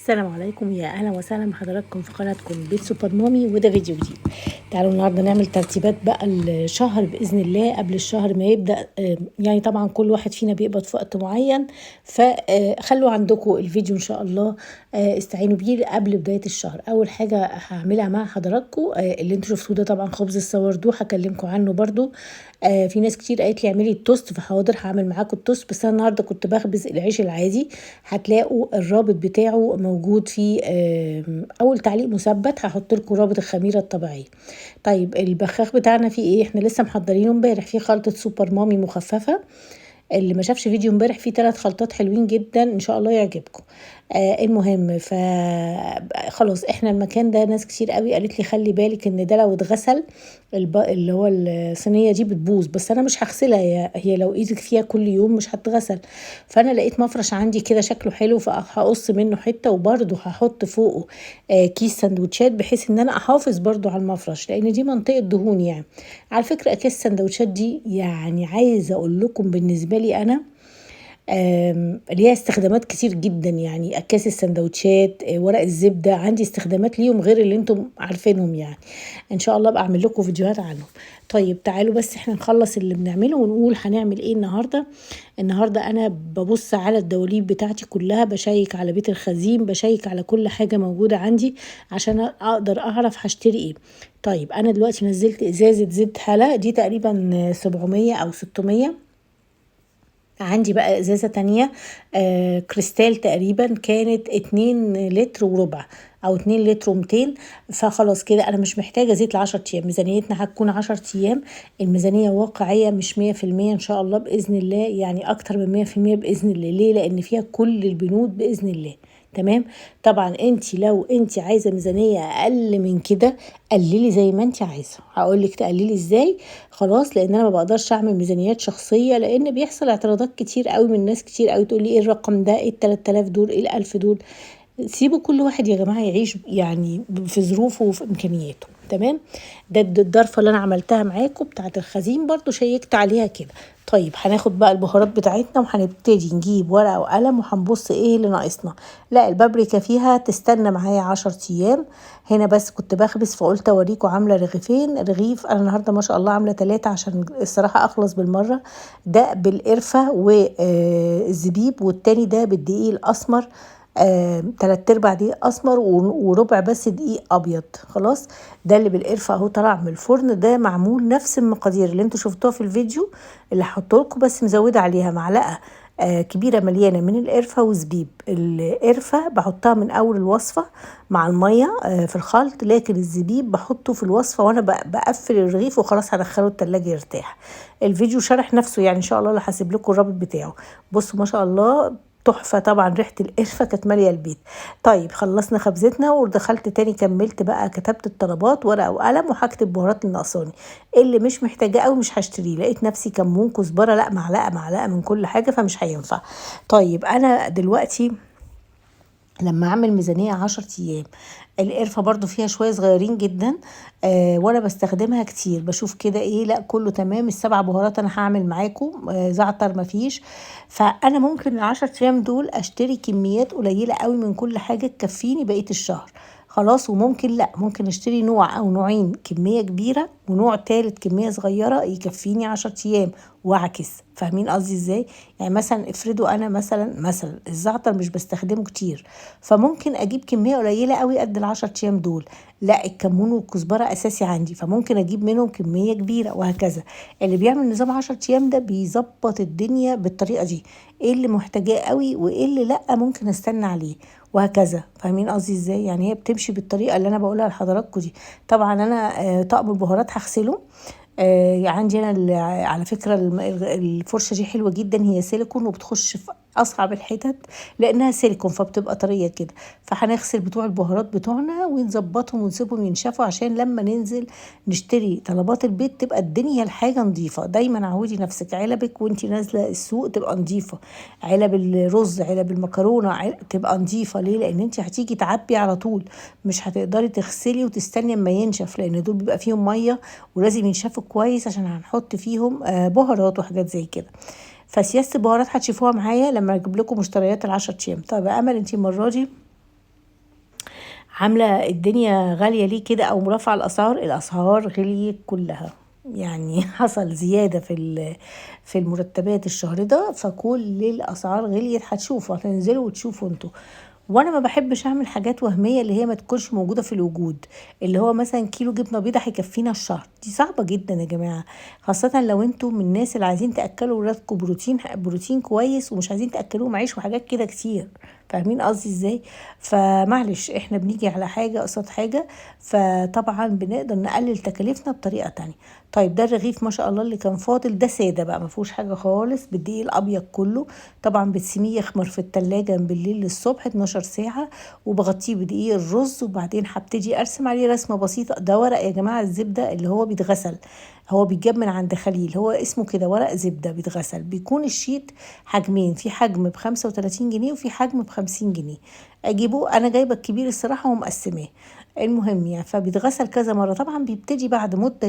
السلام عليكم، يا اهلا وسهلا بحضراتكم في قناتكم بيت سوبر مامي، وده فيديو جديد. تعالوا النهارده نعمل ترتيبات بقى الشهر باذن الله قبل الشهر ما يبدا. يعني طبعا كل واحد فينا بيقبض في وقت معين، فخلوا عندكم الفيديو ان شاء الله استعينوا بيه قبل بداية الشهر. اول حاجة هعملها مع حضراتكم اللي انتوا شفتوه ده طبعا خبز ال sourdough، هكلمكم عنه برده. في ناس كتير قالت لي اعملي التوست، فحاضر هعمل معاكم التوست، بس انا النهارده كنت بخبز العيش العادي. هتلاقوا الرابط بتاعه موجود في اول تعليق مثبت، هحط لكم رابط الخميره الطبيعية. طيب البخاخ بتاعنا فيه ايه؟ احنا لسه محضرينه امبارح، فيه خلطه سوبر مامي مخففة. اللي ما شافش فيديو امبارح فيه 3 خلطات حلوين جدا ان شاء الله يعجبكم. المهم ف خلاص احنا المكان ده ناس كتير قوي قالت لي خلي بالك ان ده لو اتغسل اللي هو الصينية دي بتبوظ، بس انا مش هغسلها، هي لو ايدك فيها كل يوم مش هتغسل. فانا لقيت مفرش عندي كده شكله حلو، فهقص منه حتة وبرده هحط فوقه كيس سندوتشات، بحيث ان انا احافظ برده على المفرش لان دي منطقة دهون. يعني على فكرة اكياس السندوتشات دي يعني عايزه اقول لكم بالنسبة لي انا ليها استخدامات كتير جدا. يعني اكياس السندوتشات، ورق الزبدة، عندي استخدامات ليهم غير اللي انتم عارفينهم، يعني ان شاء الله ابقى اعمل لكم فيديوهات عنهم. طيب تعالوا بس احنا نخلص اللي بنعمله ونقول هنعمل ايه النهارده. النهارده انا ببص على الدواليب بتاعتي كلها، بشيك على بيت الخزين، بشيك على كل حاجة موجودة عندي عشان اقدر اعرف هشتري ايه. طيب انا دلوقتي نزلت ازازة زيت هلا دي تقريبا 700 او 600. عندي بقى ازازة تانية كريستال تقريبا كانت 2 لتر وربع او 2 لتر و200. فخلاص كده انا مش محتاجه زيت ل10 ايام، ميزانيتنا هتكون 10 ايام. الميزانية واقعية مش 100% ان شاء الله باذن الله، يعني اكتر من 100% باذن الله. ليه؟ لان فيها كل البنود باذن الله. تمام. طبعا انت لو انت عايزه ميزانية اقل من كده قللي زي ما انت عايزه، هقول لك تقللي ازاي. خلاص، لان انا ما بقدرش اعمل ميزانيات شخصية لان بيحصل اعتراضات كتير قوي من ناس كتير قوي تقول لي ايه الرقم ده، ايه ال3000 دول، ايه ال1000 دول. سيبوا كل واحد يا جماعة يعيش يعني في ظروفه وفي امكانياته. تمام. ده الضرفه اللي انا عملتها معاكم بتاعه الخزين برضو شيكت عليها كده. طيب هناخد بقى البهارات بتاعتنا وهنبتدي نجيب ورقة وقلم وهنبص ايه اللي ناقصنا. لا البابريكا فيها تستنى معايا 10 ايام. هنا بس كنت بخبز فقلت اوريكم عامله رغيفين رغيف. انا النهارده ما شاء الله عامله 3 عشان الصراحة اخلص بالمرة. ده بالقرفه والزبيب، والتاني ده بالدقيق الاسمر، 3/4 دقيق اسمر وربع بس دقيق ابيض. خلاص ده اللي بالقرفه اهو طلع من الفرن. ده معمول نفس المقادير اللي انتوا شفتوها في الفيديو اللي هحطه لكم، بس مزوده عليها معلقه كبيرة مليانة من القرفه وزبيب. القرفه بحطها من اول الوصفة مع المية في الخلط، لكن الزبيب بحطه في الوصفة وانا بقفل الرغيف وخلاص هدخله التلاجة يرتاح. الفيديو شرح نفسه يعني ان شاء الله اللي هسيب لكم الرابط بتاعه. بصوا ما شاء الله تحفة، طبعا ريحه القرفه كانت ماليه البيت. طيب خلصنا خبزتنا ودخلت تاني كملت بقى، كتبت الطلبات ورقة وقلم وهكتب بهارات اللي ناقصاني، اللي مش محتاجاه قوي مش هشتريه. لقيت نفسي كمون كزبره، لا معلقه معلقه من كل حاجة فمش هينفع. طيب انا دلوقتي لما اعمل ميزانية 10 ايام، القرفه برضو فيها شوية صغيرين جدا وانا بستخدمها كتير، بشوف كده ايه، لا كله تمام. ال7 بهارات انا هعمل معاكم، زعتر مفيش. فانا ممكن ال10 ايام دول اشتري كميات قليله قوي من كل حاجة تكفيني بقية الشهر خلاص. وممكن لا، ممكن اشتري نوع او نوعين كمية كبيرة ونوع تالت كمية صغيرة يكفيني 10 ايام واعكس. فاهمين قصدي ازاي؟ يعني مثلا افرضوا انا مثلا الزعتر مش بستخدمه كتير، فممكن اجيب كمية قليله قوي قد ال10 ايام دول. لا الكمون والكزبره اساسي عندي، فممكن اجيب منهم كمية كبيرة وهكذا. اللي بيعمل نظام 10 ايام ده بيظبط الدنيا بالطريقة دي، ايه اللي محتاجاه قوي وايه اللي لا ممكن استنى عليه وهكذا. فاهمين قصدي ازاي؟ يعني هي بتمشي بالطريقة اللي انا بقولها لحضراتكم دي. طبعا انا طقم البهارات هغسله. عندي انا على فكرة الفرشة دي حلوة جدا، هي سيليكون وبتخش في اصعب الحتت لانها سيليكون فبتبقى طرية كده. فهنغسل بتوع البهارات بتوعنا ونظبطهم ونسيبهم ينشفوا عشان لما ننزل نشتري طلبات البيت تبقى الدنيا الحاجة نظيفة. دايما عودي نفسك علبك وانتي نازله السوق تبقى نظيفة، علب الرز علب المكرونه تبقى نظيفة. ليه؟ لان انتي هتيجي تعبي على طول، مش هتقدري تغسلي وتستني اما ينشف، لان دول بيبقى فيهم مية ولازم ينشفوا كويس عشان هنحط فيهم بهارات وحاجات زي كده. فسياسه البهارات هتشوفوها معايا لما اجيب لكم مشتريات ال10 ايام. طيب يا امل انتي المرة دي عامله الدنيا غالية ليه كده او مرفع الاسعار؟ الاسعار غليت كلها يعني حصل زيادة في المرتبات الشهر ده، فكل الاسعار غليت. هتشوفوا، هتنزلوا وتشوفوا انتوا. وانا ما بحبش اعمل حاجات وهمية اللي هي ما تكونش موجودة في الوجود، اللي هو مثلا كيلو جبنه بيضة هيكفينا الشهر، دي صعبة جدا يا جماعة، خاصة لو انتوا من الناس اللي عايزين تاكلوا ولادكم بروتين كويس، ومش عايزين تاكلوهم عيش وحاجات كده كتير. فاهمين قصدي ازاي؟ فمعلش احنا بنيجي على حاجة قصاد حاجة، فطبعا بنقدر نقلل تكاليفنا بطريقة تانية. طيب ده الرغيف ما شاء الله اللي كان فاضل ده ساده بقى، ما فيهوش حاجة خالص، بالدقيق الابيض كله. طبعا بتسيبيه يخمر في التلاجة من بالليل للصبح 12 ساعة، وبغطيه بدقيق الرز، وبعدين هبتدي ارسم عليه رسمه بسيطة. ده ورق يا جماعة الزبدة اللي هو بيتغسل، هو بيتجاب من عند خليل، هو اسمه كده ورق زبدة بيتغسل. بيكون ال sheet حجمين، في حجم ب35 جنيه وفي حجم ب50 جنيه. اجيبه انا جايبه الكبير الصراحة ومقسماه. المهم يعني فبيتغسل كذا مرة، طبعا بيبتدي بعد مده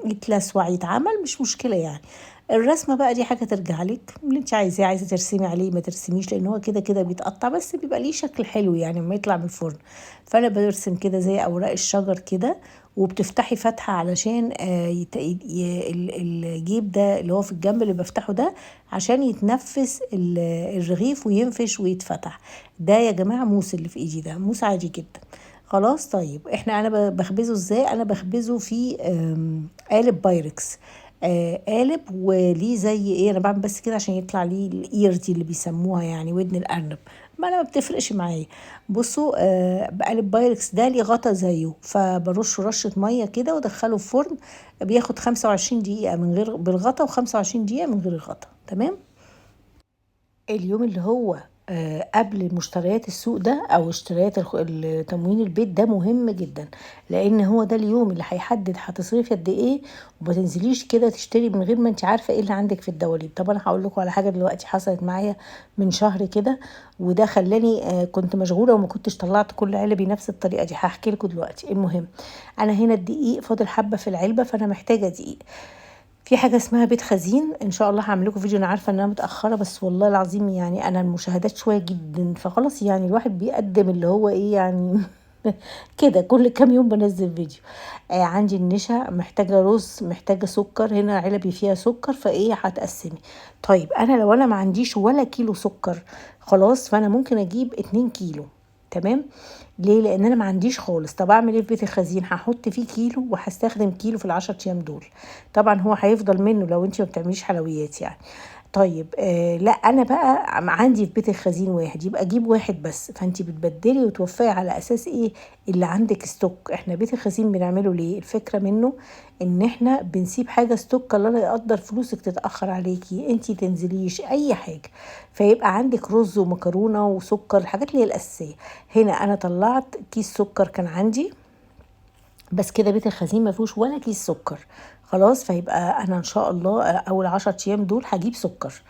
يتلسوع يتعمل، مش مشكلة يعني. الرسمة بقى دي حاجة ترجع لك اللي انت عايزاه، عايزه ترسمي عليه ما ترسميش، لان هو كده كده بيتقطع، بس بيبقى ليه شكل حلو يعني لما يطلع من الفرن. فانا برسم كده زي اوراق الشجر كده، وبتفتحي فتحه علشان الجيب ده اللي هو في الجنب اللي بفتحه ده عشان يتنفس الرغيف وينفش ويتفتح. ده يا جماعة موس اللي في ايدي ده موس عادي جدا. خلاص. طيب انا بخبزه ازاي؟ انا بخبزه في قالب بايركس، قالب وليه زي ايه، انا بعمل بس كده عشان يطلع ليه ال ear دي اللي بيسموها يعني ودن الارنب، ما انا ما بتفرقش معايا. بصوا، بقالب بايركس ده ليه غطا زيه، فبرشه رشه مية كده وادخله الفرن، بياخد 25 دقيقة من غير بالغطا و25 دقيقة من غير الغطا. تمام. اليوم اللي هو قبل مشتريات السوق ده او اشتريات تموين البيت ده مهم جدا، لان هو ده اليوم اللي هيحدد هتصرفي قد ايه، وما تنزليش كده تشتري من غير ما انت عارفه ايه اللي عندك في الدواليب. طب انا هقول لكم على حاجة دلوقتي حصلت معايا من شهر كده، وده خلاني كنت مشغولة وما كنتش طلعت كل علبي نفس الطريقة دي، هحكي لكم دلوقتي. المهم انا هنا الدقيق فاضل حبه في العلبة، فانا محتاجه دقيق. في حاجة اسمها بيت خزين، ان شاء الله هعمل لكم فيديو. انا عارفه ان انا متاخرة، بس والله العظيم يعني انا المشاهدات شوية جدا، فخلاص يعني الواحد بيقدم اللي هو ايه يعني كده كل كام يوم بنزل فيديو. عندي النشا، محتاجه رز، محتاجه سكر، هنا علبي فيها سكر، فايه هتقسمي. طيب انا لو انا ما عنديش ولا كيلو سكر خلاص، فانا ممكن اجيب 2 كيلو. تمام. ليه؟ لان انا ما عنديش خالص. طب اعمل ايه في بيت الخزين؟ هحط فيه كيلو وهستخدم كيلو في ال10 ايام دول، طبعا هو هيفضل منه لو انت ما بتعمليش حلويات يعني. طيب لا انا بقى عندي في بيت الخزين واحد، يبقى اجيب واحد بس. فانت بتبدلي وتوفقي على اساس ايه اللي عندك stock. احنا بيت الخزين بنعمله ليه؟ الفكرة منه ان احنا بنسيب حاجة stock، الله لا يقدر فلوسك تتاخر عليكي، انت تنزليش اي حاجة، فيبقى عندك رز ومكرونه وسكر، الحاجات اللي هي الاساسية. هنا انا طلعت كيس سكر كان عندي بس كده، بيت الخزين ما فيهوش ولا كيس سكر خلاص، فيبقى انا ان شاء الله اول 10 ايام دول هجيب سكر.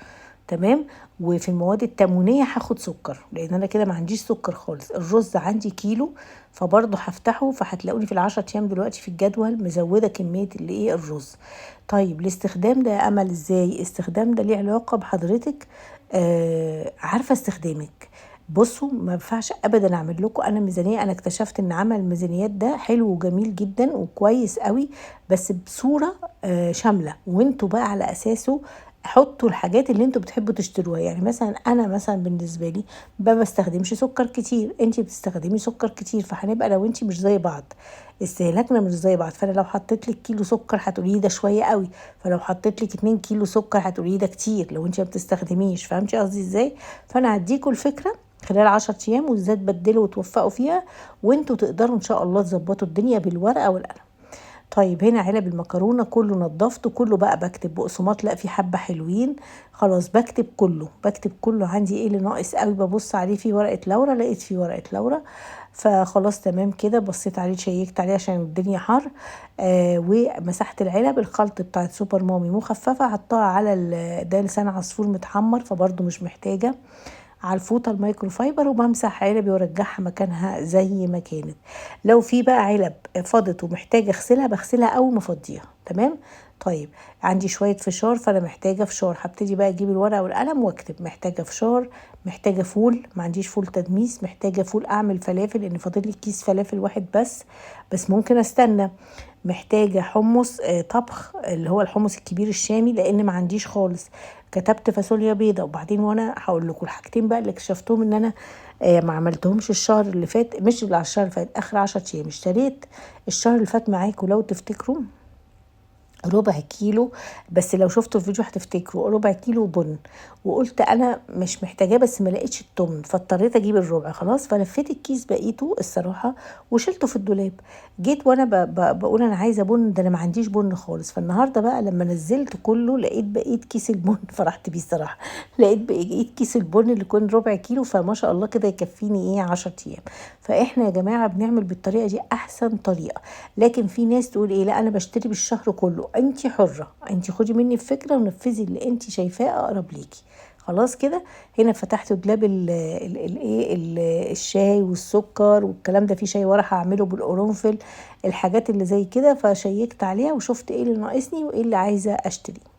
تمام. وفي المواد التموينيه هاخد سكر، لان انا كده ما عنديش سكر خالص. الرز عندي كيلو، فبرضه هفتحه، فهتلاقوني في ال10 ايام دلوقتي في الجدول مزوده كمية اللي ايه الرز. طيب الاستخدام ده يا امل ازاي؟ استخدام ده ليه علاقة بحضرتك، عارفه استخدامك. بصوا ما ينفعش ابدا اعمل لكم انا ميزانية. انا اكتشفت ان عمل الميزانيات ده حلو وجميل جدا وكويس قوي، بس بصورة شاملة، وانتوا بقى على اساسه حطوا الحاجات اللي انتوا بتحبوا تشتروها. يعني مثلا انا مثلا بالنسبة لي ما بستخدمش سكر كتير، انتي بتستخدمي سكر كتير، فهنبقى لو انتي مش زي بعض، استهلاكنا مش زي بعض. فانا لو حطيت لك كيلو سكر هتقولي ده شوية قوي، فلو حطيت لك 2 كيلو سكر هتقولي ده كتير لو انتي ما بتستخدميش. فهمتي قصدي ازاي؟ فانا هديكوا الفكرة خلال 10 ايام، وازاي تبدلوا وتوفقوا فيها، وانتوا تقدروا ان شاء الله تظبطوا الدنيا بالورقة والقلم. طيب هنا علب المكرونه كله نظفته، كله بقى بكتب بقسماط، لا في حبه حلوين خلاص، بكتب كله، بكتب كله عندي ايه اللي ناقص قوي ببص عليه في ورقة لورا، لقيت في ورقة لورا، فخلاص تمام كده، بصيت عليه شيكت عليه عشان الدنيا حر. ومسحت العلب. الخلط بتاعت سوبر مامي مخففة حطها على ده لسان عصفور متحمر، فبرده مش محتاجه، على الفوطه المايكروفايبر، وبمسح علبي وارجعها مكانها زي ما كانت. لو في بقى علب فاضت ومحتاجة اغسلها بغسلها اول ما افضيها. تمام. طيب عندي شوية فشار، فانا محتاجه فشار، هبتدي بقى اجيب الورقة والقلم واكتب. محتاجه فشار، محتاجه فول، ما عنديش فول تدميس، محتاجه فول اعمل فلافل لان فاضل لي كيس فلافل واحد بس ممكن استنى. محتاجه حمص طبخ اللي هو الحمص الكبير الشامي لان ما عنديش خالص. كتبت فاصوليا بيضة. وبعدين وانا هقول لكم الحاجتين بقى اللي اكتشفتهم ان انا ما عملتهمش الشهر اللي فات، مش اللي على الشهر اللي فات، اخر 10 ايام. اشتريت الشهر اللي فات معاكم لو تفتكروا ربع كيلو بس، لو شفتوا الفيديو هتفتكروا، ربع كيلو بن، وقلت انا مش محتاجاه بس ما لقيتش التمن فاضطريت اجيب الربع خلاص. فلفيت الكيس بقيته الصراحة وشلته في الدولاب. جيت وانا بقول انا عايزه بن، ده انا ما عنديش بن خالص. فالنهارده بقى لما نزلت كله لقيت بقيت كيس البن، فرحت بيه الصراحة، لقيت بقيت كيس البن اللي كان ربع كيلو، فما شاء الله كده يكفيني ايه 10 ايام. فاحنا يا جماعة بنعمل بالطريقة دي احسن طريقه. لكن في ناس تقول ايه، لا انا بشتري بالشهر كله. انتي حرة، انتي خدي مني الفكرة ونفذي اللي انتي شايفاه اقرب ليكي. خلاص كده هنا فتحت دولاب الشاي والسكر والكلام ده، في شاي ورق هعمله بالقرنفل، الحاجات اللي زي كده، فشيكت عليها وشفت ايه اللي ناقصني وايه اللي عايزة اشتريه.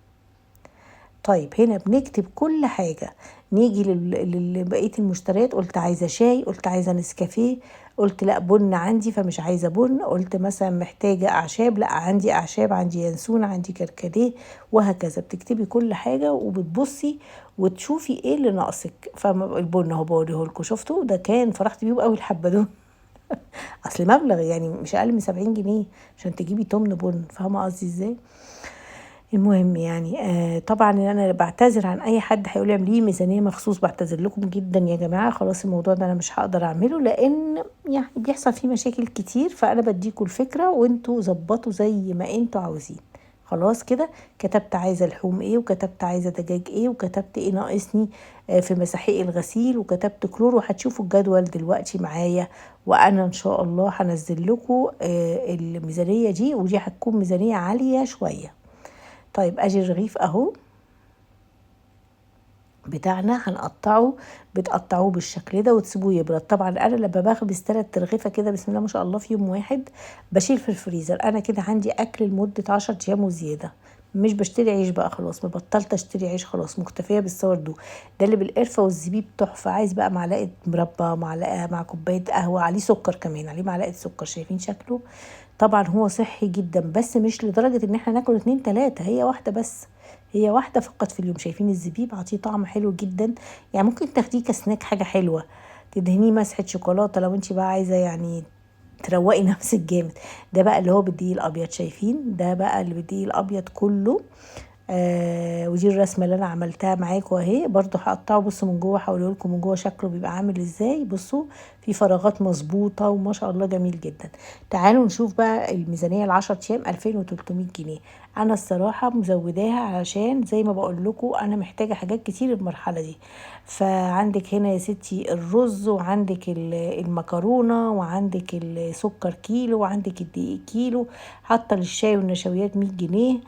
طيب هنا بنكتب كل حاجة. نيجي لبقية المشتريات. قلت عايزة شاي، قلت عايزة نسكافيه، قلت لا بن عندي فمش عايزة بن، قلت مثلا محتاجة أعشاب، لا عندي أعشاب، عندي ينسون، عندي كركديه، وهكذا. بتكتبي كل حاجة وبتبصي وتشوفي ايه اللي ناقصك. فالبن اهو بوريه لكم، شفتوا ده كان فرحت بيه قوي الحبة دول، اصل مبلغ يعني مش اقل من 70 جنيه عشان تجيبي تمن بن، فاهمة قصدي ازاي؟ المهم طبعا انا بعتذر عن اي حد هيقول لي اعملي ميزانية مخصوص، بعتذر لكم جدا يا جماعة، خلاص الموضوع ده انا مش هقدر اعمله لان بيحصل فيه مشاكل كتير، فانا بديكم الفكرة وانتوا ظبطوا زي ما انتوا عاوزين. خلاص كده كتبت عايزه لحوم ايه، وكتبت عايزه دجاج ايه، وكتبت ايه ناقصني في مساحيق الغسيل، وكتبت كلور، وهتشوفوا الجدول دلوقتي معايا، وانا ان شاء الله هنزل لكم الميزانية دي، ودي هتكون ميزانية عالية شوية. طيب ادي الرغيف اهو بتاعنا، هنقطعه، بتقطعوه بالشكل ده وتسيبوه يبرد. طبعا انا لما بخبز 3 رغيفه كده بسم الله ما شاء الله في يوم واحد بشيل في الفريزر، انا كده عندي اكل لمدة 10 ايام وزيادة، مش بشتري عيش بقى خلاص، ما بطلت اشتري عيش خلاص، مكتفية بالسوردو ده اللي بالقرفه والزبيب تحفة. عايز بقى معلقه مربى، معلقه مع كوباية قهوة، عليه سكر كمان، عليه معلقه سكر، شايفين شكله؟ طبعا هو صحي جدا بس مش لدرجة ان احنا ناكل 2 3، هي واحدة بس، هي واحدة فقط في اليوم. شايفين الزبيب عطية طعم حلو جدا، ممكن تاخديه كسناك، حاجة حلوة، تدهنيه مسحه شوكولاتة لو انت بقى عايزه تروقي نفسك جامد. ده بقى اللي هو بالدقيق الابيض، شايفين ده بقى اللي بالدقيق الابيض كله. ودي الرسمة اللي انا عملتها معاكم اهي، برضو هقطعه. بصوا من جوه، هوريه لكم من جوه شكله بيبقى عامل ازاي. بصوا في فراغات مظبوطة وما شاء الله جميل جدا. تعالوا نشوف بقى الميزانية ال10 ايام 2300 جنيه. انا الصراحة مزوداها علشان زي ما بقول لكم انا محتاجه حاجات كتير المرحلة دي. فعندك هنا يا ستي الرز، وعندك المكرونه، وعندك السكر كيلو، وعندك الدقيق كيلو، حاطه للشاي والنشويات 100 جنيه،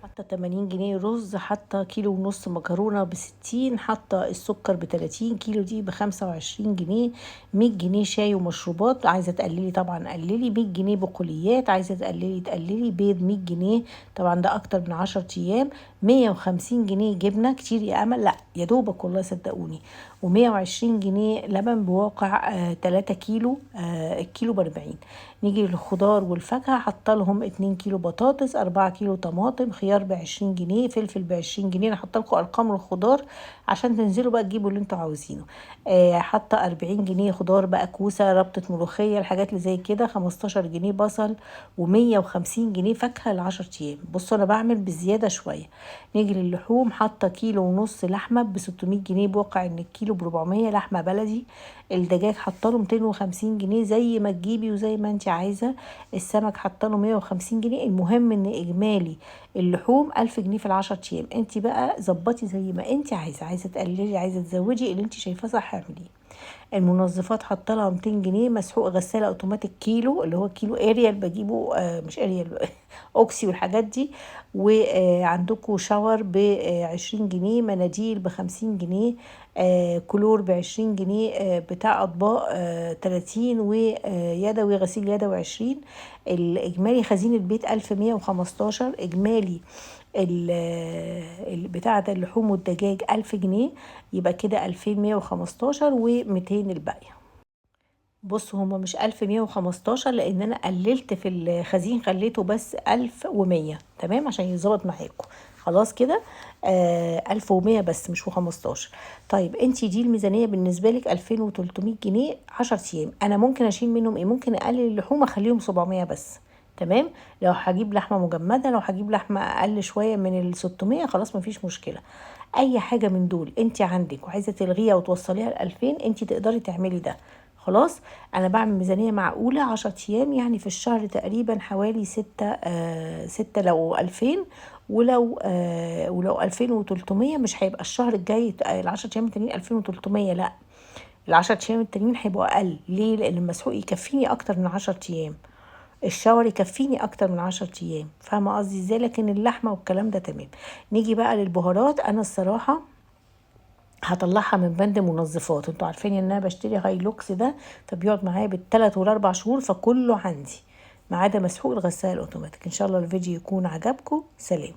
حاطه 80 جنيه رز، حاطه كيلو ونص مكرونه ب60، حاطه السكر ب30، كيلو دي ب25 جنيه، 100 جنيه شاي ومشروبات، عايزه تقللي طبعا قللي، 100 جنيه بقوليات، عايزه تقللي تقللي، بيض 100 جنيه طبعا ده اكتر من 10 ايام، 150 جنيه جبنه كتير يا امل، لا يا دوبك والله صدقوني، و120 جنيه لبن بواقع، 3 كيلو، الكيلو ب40. نيجي للخضار والفاكهه، حاطه لهم 2 كيلو بطاطس، 4 كيلو طماطم، خيار ب20 جنيه، فلفل ب20 جنيه. انا حاطه لكم ارقام الخضار عشان تنزلوا بقى تجيبوا اللي انتوا عاوزينه. حاطه 40 جنيه خضار بقى، كوسة، ربطه ملوخية، الحاجات اللي زي كده، 15 جنيه بصل، و150 جنيه فاكهة ل10 ايام. بصوا انا بعمل بزيادة شوية. نيجي للحوم، حاطه كيلو ونص لحمه ب 600 جنيه، بواقع ان الكيلو ب 400، لحمه بلدي. الدجاج حاطه له 250 جنيه زي ما تجيبي وزي ما انت عايزه. السمك حاطه له 150 جنيه. المهم ان اجمالي اللحوم 1000 جنيه في ال10 ايام. انت بقى ظبطي زي ما انت عايزه، عايزه تقللي، عايزه تزودي، اللي انت شايفاه صح اعمليه. المنظفات حاطه لها 200 جنيه. مسحوق غسالة اوتوماتيك كيلو، اللي هو كيلو اريال بجيبه، مش اريال اوكسي والحاجات دي. وعندكم shower ب20 جنيه، مناديل ب50 جنيه، كلور ب20 جنيه، بتاع اطباق 30، ويدوي غسيل يدوي 20. الاجمالي خزين البيت 1115. اجمالي بتاع ده اللحوم والدجاج 1000 جنيه، يبقى كده 2115 و200 الباقية. بصوا هما مش 1115 لان انا قللت في الخزين، خليته بس 1100، تمام، عشان يظبط معاكم. خلاص كده 1100 بس مش 15. طيب انتي دي الميزانية بالنسبة لك 2300 جنيه 10 ايام. انا ممكن اشيل منهم ايه؟ ممكن اقلل اللحوم اخليهم 700 بس، تمام. لو هجيب لحمة مجمدة، لو هجيب لحمة اقل شوية من ال 600 خلاص مفيش مشكلة. اي حاجة من دول انتي عندك وعايزة تلغيها وتوصليها ل 2000 انتي تقدري تعملي ده. خلاص انا بعمل ميزانية معقولة 10 ايام، يعني في الشهر تقريبا حوالي 6 لو 2000، ولو 2300 مش هيبقى الشهر الجاي العشر ايام التانيين 2300، لا العشر ايام التانيين هيبقوا اقل. ليه؟ لان المسحوق يكفيني اكتر من 10 ايام، الشاور يكفيني اكتر من 10 ايام، فاهمه قصدي ازاي؟ لكن اللحمة والكلام ده تمام. نيجي بقى للبهارات. انا الصراحة هطلعها من بند منظفات، انتوا عارفين ان انا بشتري هايلوكس ده، فبيقعد معايا بالثلاث والاربع شهور، فكله عندي ما عدا مسحوق الغسالة الاوتوماتيك. ان شاء الله الفيديو يكون عجبكم. سلام.